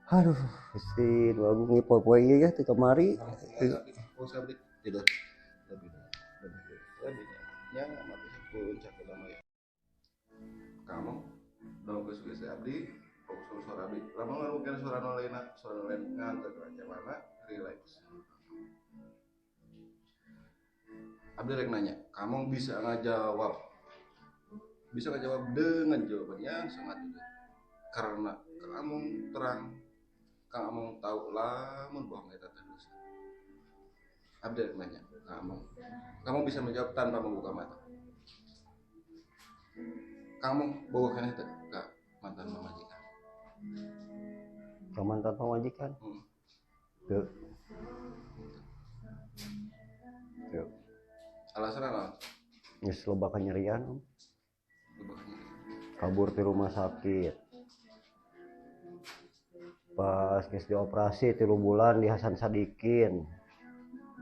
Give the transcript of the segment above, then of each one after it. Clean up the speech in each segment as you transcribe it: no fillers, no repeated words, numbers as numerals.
Aduh, Gusti, nu agung ieu poe-poe ieu ya ti kamari. Tidur lebih lebih lebih ya mati puncak utama ya. Kamu dong ke istri abdi, fokus suara abdi. Lama nggak mungkin suara nu lain, suara lain nganter ke mana, relax. Abdi rek nanya, kamu bisa ngajawab? Bisa ngajawab dengan jawaban yang sangat jujur. Karena kamu terang, kamu tahu lamun bohong eta teh dosa. Abdi rek nanya, kamu bisa menjawab tanpa membuka mata. Kamu boga keneh teh ka mantan pamajikan? Ka mantan pamajikan? Hmm. Teu. Teu. Alasanna naon? Geus loba kanyerian, Om. Loba kanyerian. Kabur ti rumah sakit. Pas geus dioperasi 3 bulan di Hasan Sadikin.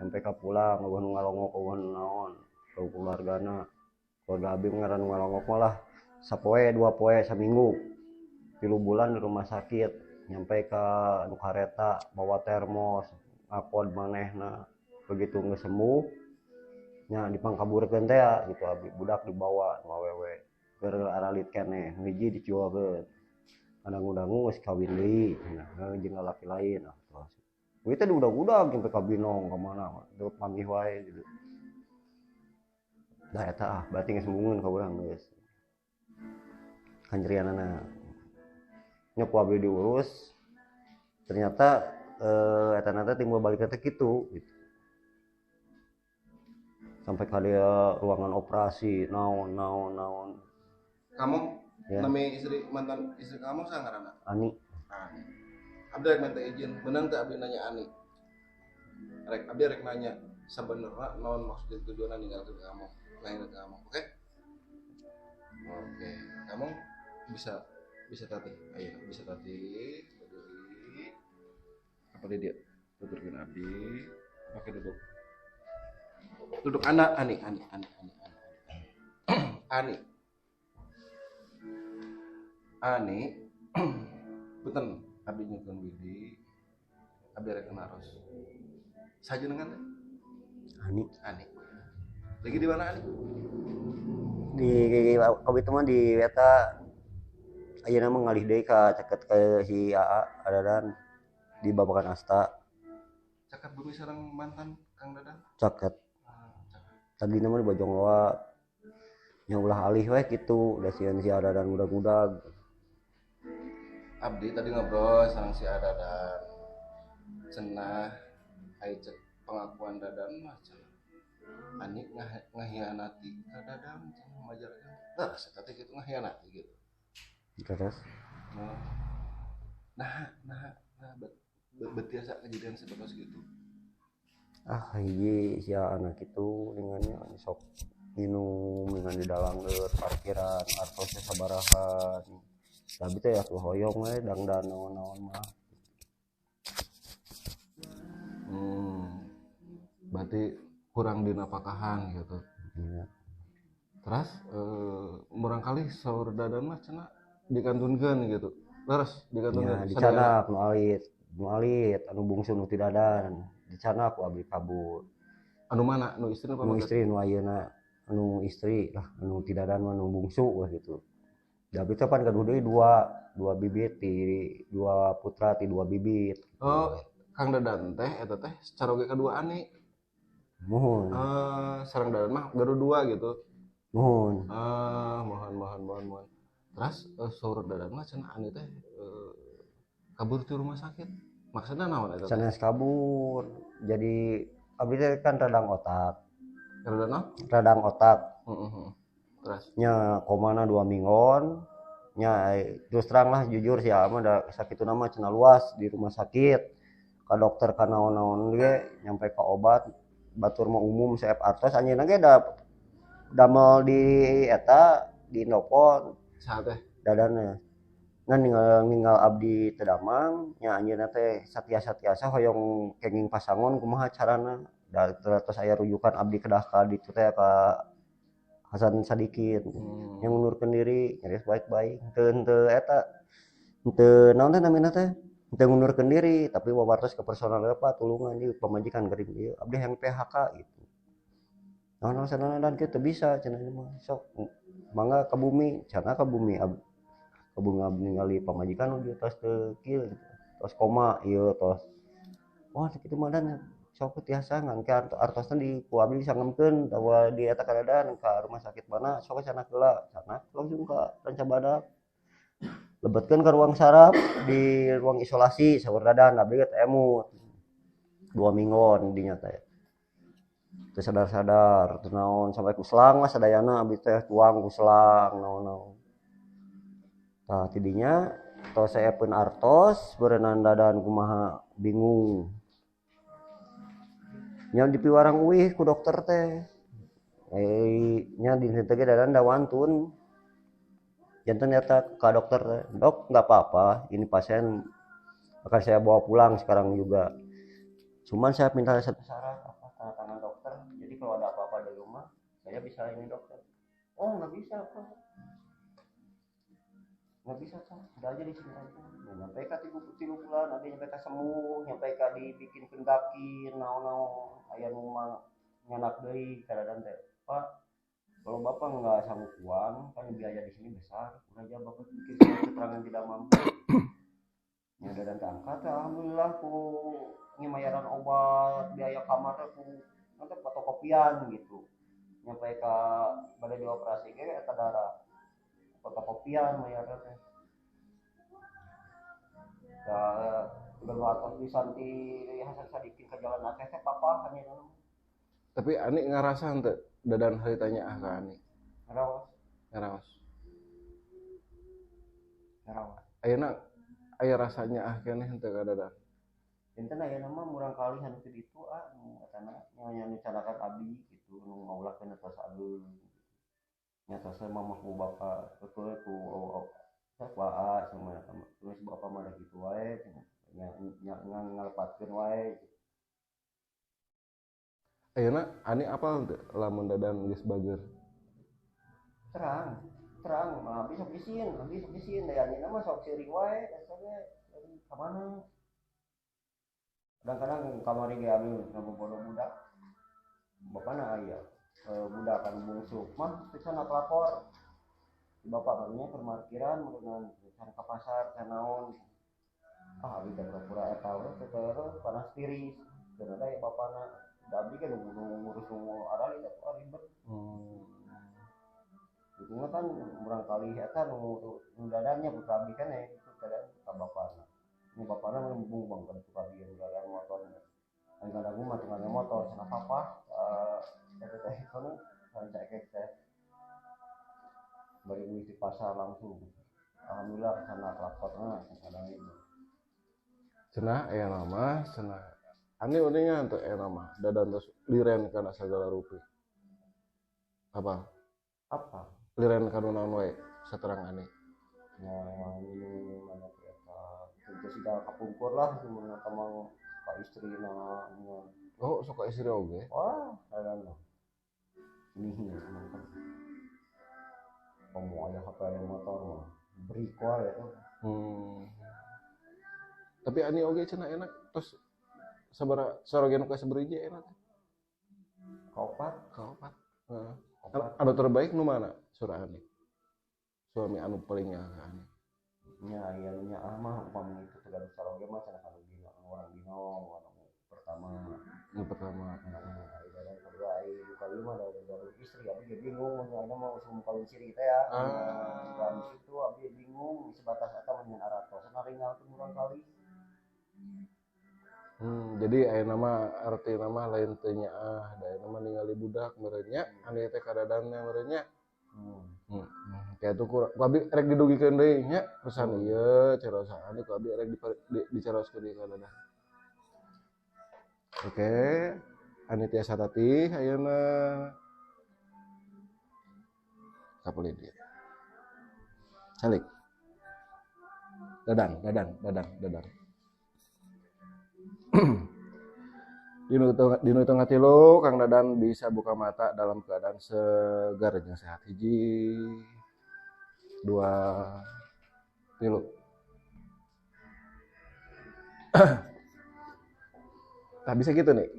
Sampai ka pulang eueuh nu ngalongok eueuh nu naon, eueuh keluargana. Keluarga abdi ngaran nu ngalongok malah sapoe 2 poe saminggu. 3 bulan di rumah sakit, nyampe ka nu kareta bawa termos, ngakod manehna. Begitu geus sembuh nya dipangkaburkeun teh gitu abdi budak dibawa nu awewe keur aralit keneh, nu hiji dicuakeun. Dangu-dangu geus kawin deui cenah jeung lalaki lain. Nah, terus ieu teh diudag-udag sampai ka Binong ka mana, deup panggih wae gitu. Nah eta ah berarti geus embungeun ka urang geus. Kanyerianana. Nya ku abdi diurus ternyata eta na teh timbul balik teh kitu gitu. Sampai ka dia ruangan operasi naon naon naon. Kamu ya. Nami istri mantan istri kamu saha ngaranna? Ani. Ani. Abdi rek minta izin, beunang teh abdi nanya Ani. Rek abdi rek nanya sabenerna naon maksud tujuanna ninggalkeun kamu, lahir kamu, oke? Okay? Oke, kamu bisa tati, ayo bisa tati berdiri. Apa dia? Tuturkeun abdi, pakai duduk. Duduk anak Ani Ani Ani Ani Ani Ani Ani punten abdi nyukeun widi abdi rek naros sajenengan teh Ani Ani lagi di mana Ani di kabeh mah di eta ayeuna mah ngalih deui ka caket ke si AA Adadan di Babakan Asta caket bumi sareng mantan Kang Dadan caket tadi mah di Bojongloa nya ulah alih we kitu da sieun si Adadan udag-udag. Abdi tadi ngobrol sareng si Adadan cenah ai cek pengakuan Dadan mah cenah Ani ngahianati ka Dadan cenah majarkeun tah eta teh kitu ngahianati gitu. Terus nah betiasa kejadian sebatas gitu. Ah hiji si anak itu dengannya sok minum dengan di dalam parkiran artosnya sabarahan tapi teh atuh hoyong we dangdan naon-naon mah. Berarti kurang dinafkahan gitu. Iya. Terus murangkali saur Dadan mah cenah dikantunkeun gitu. Terus dikantunkeun. Ya, dicanak nu alit anu bungsu nu ti Dadan. Dicanak ku abdi kabur. Anu mana? Nu istri apa? Nu istri nu ayeuna, anu istri lah, anu ti Dadan mah nu bungsu weh gitu. Da abdi teh pan gaduh deui dua bibit ti dua putra ti dua bibit. Oh, Kang Dadan teh eta teh secara oge kadua Ani. Muhun. Sareng Dadan mah gaduh dua gitu. Muhun. Mohon. Terus saur Dadan mah cenah Ani teh kabur ti rumah sakit. Maksudna naon eta? Sanes kabur. Jadi abdi teh kan radang otak. Radang naon? Radang otak. Heeh. Terus nya komana 2 minggon. Nya terus terang lah jujur sih mah da sakituna mah cenah luas di rumah sakit. Ka dokter ka naon-naon ge nyampe ka obat batur mah umum seep artos anjeunna ge da damel di eta di Indopon. Saha teh? Dadana. Ngan ninggal abdi teu damang nya anjeunna teh satiasa-tiasa hoyong kenging pasangon kumaha carana da terus aya rujukan abdi kedah ka ditu teh ka Hasan Sadikin. Yang ngundurkeun diri nyaris baik-baik teu henteu eta henteu naon teh namina teh Teu ngundurkeun diri tapi wawartos ke personal, "Pak, tulungan ieu pamajikan gering ieu, abdi hayang PHK," gitu. "Naon alasanna dan kieu teu bisa," cenah, "ieu mah sok mangga ka bumi," cenah. Ka bumi, ka bumi abdi ningali pamajikan nu tos teu kieu gitu, tos koma ieu tos. "Wah, sakitu mah dan sok tiasa ngan ke artosna di ku abdi disangemkeun atawa di eta kadadan ka rumah sakit mana sok sana heula." Sana langsung ka Rancabadak, lebetkeun ka ruang saraf, di ruang isolasi saur Dadan. Abdi ge teu emut, 2 mingguan dinya teh teu sadar-sadar teu naon, sampai ku selang lah sadayana abdi teh tuang ku selang naon-naon. Tah, tidinya tos saepeun artos beureunan Dadan kumaha bingung nya, dipiwarang uih ku dokter teh nya dinten teh ge Dadan da wantun janten eta ka dokter teh, "Dok, nggak apa-apa, ini pasien akan saya bawa pulang sekarang juga, cuman saya minta satu syarat." "Apa?" "Tanda tangan dokter, jadi kalau ada apa-apa di rumah saya bisa ini, dokter." "Oh, nggak bisa, Pak, nggak bisa, Pak, udah aja di sini aja." Nah, nyampe ka 3 bulan ada, nyampe ka sembuh, nyampe ka dibikin daki naon-naon, aya nu mah nyanak deui kadang teh, "Pak, kalau bapak nggak sanggup uang kan biaya di sini besar, udah aja bapak bikin surat keterangan tidak mampu ya." Dan angkat alhamdulillah ku ngemayaran obat, biaya kamar ku nanti fotokopian gitu, nyampe ke pada dioperasi ge eta darah fotokopian mayarna teh da udah atos pisan ti Hasan Sadikin ke Jalan Aceh teh papa hanya. Tapi Ani ngerasa henteu Dadan harita nyaah ka Ani? Ngaraos. Ngaraos. Ngaraos. Ayeuna aya rasa nyaah keneh henteu ka Dadan? Enten aya nama murang kali anu teu ditu ah nu etana nya nu canakan abdi gitu, nu ngaulahkeun tos ageung nya, tos mah ku bapak keukeuh ku ku aa sama eta mah, terus bapak mah da kitu wae cenah nya, nya ngalepatkeun wae. Ayeuna Ani apal henteu lamun Dadan geus bager? Terang terang mah abdi sok isin, abdi sok isin da anjeunna mah sok seuring wae dasarnya dari ka mana. Kadang-kadang kamari ge abdi ngabobodo budak, bapana aya budak anu bungsu mah teu can lapor si bapak karunya keur parkiran meureunnan can ka pasar can naon. Ah, abdi teh pura-pura eta we teh panas tiris dan ada ya bapana da abdi kan nu ngurus nu arali teh ribet. Itu mah kan murangkali eta nu nu dadannya putra abdi kan ya itu kadang ka bapana nu bapana mah embung bang ka ditu ka dieu dadan motor. Aing kadang mah teu motor cenah papa eta teh kono sancakek teh bari uih di pasar langsung alhamdulillah sana laporna kadang itu. Cenah aya nama cenah Ani uninga henteu aya nama Dadan tos liren kana sagala rupi apa? Apa? Liren kana naon wae saterang Ani? Ya, ini mana eta teu siga kapungkur lah, cuma eta mah ka istrina nya. Oh, sok ka istri oge? Wah, ada mah ini emang kan kamu aya HP aya motor mah beri wae tuh. Tapi Ani oge cenah enak tos sabaraha saroge nu ka sabaraha enak teh? Kaopat. Kaopat, heeh. Opat. Anu terbaik nu mana saur Ani, suami anu paling nyaah ka Ani? Nya aya nu nyaah mah upami itu teu gaduh saroge mah cenah kanu Binong, orang Binong anu pertama. Nu pertama. Heeh, ari dadan kedua, ari nu kalima mah da gaduh istri abdi ge bingung mun ayeuna mah usum kawin siri teh ya. Ah. Dan situ abdi bingung sebatas eta mah ngan aratosan ringal teh murang kali. Jadi ayeuna mah artina mah lain teu nyaah, da ayeuna mah ningali budak meureun nya, anu teh kadadan teh meureun nya. Kayak tuh ku abdi rek didugikeun deui nya, pesan ieu cariosan Ani ku abdi rek dicaroskeun deui ka Dadan. Oke, Ani tiasa tatih ayeuna. Kapulih dieu. Calik. Dadan, Dadan, Dadan, Dadan. Dinu hitung tilu, Kang Dadan bisa buka mata dalam keadaan segar dan sehat. 1, 2, 3. Nah, bisa gitu nih.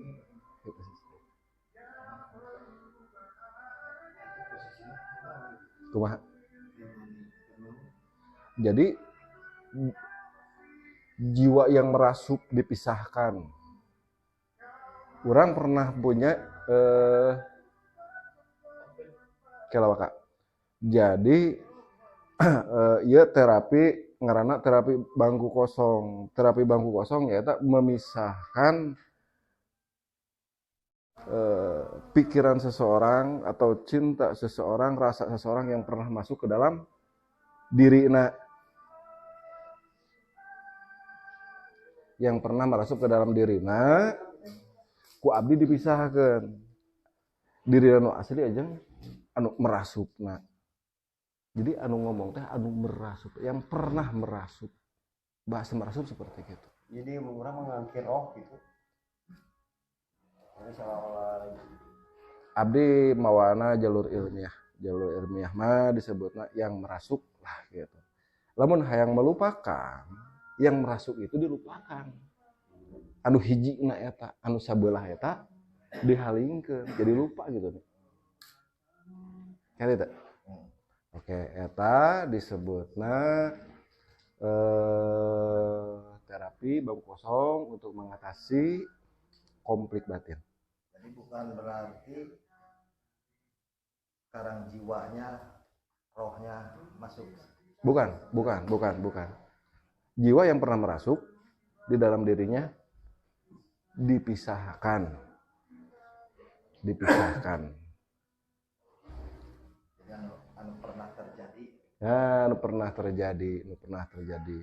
Kumaha? Jadi jiwa yang merasuk dipisahkan. Orang pernah punya kelawaka. Jadi ieu terapi ngaranna terapi bangku kosong. Terapi bangku kosong nyaeta memisahkan pikiran seseorang atau cinta seseorang, rasa seseorang yang pernah masuk ke dalam dirina. Yang pernah masuk ke dalam dirina ku abdi dipisahkan. Dirina nu asli aja anu merasukna. Jadi anu ngomong teh anu merasup, yang pernah merasup. Bahasa merasup seperti itu. Jadi urang mengangkir roh gitu. Ini seolah-olah abdi mawana jalur ilmiah. Jalur ilmiah mah disebutna yang merasuk lah gitu. Lamun hayang melupakan, yang merasuk itu dilupakan. Anu hijina eta, anu sabelah eta dihalingkeun, jadi lupa gitu. Kayak itu. Oke, eta disebutna terapi bangku kosong untuk mengatasi konflik batin. Jadi bukan berarti sekarang jiwanya, rohnya masuk. Bukan. Jiwa yang pernah merasuk di dalam dirinya dipisahkan. Dipisahkan. Jadi anu pernah terjadi. Ya, anu pernah terjadi, anu pernah terjadi.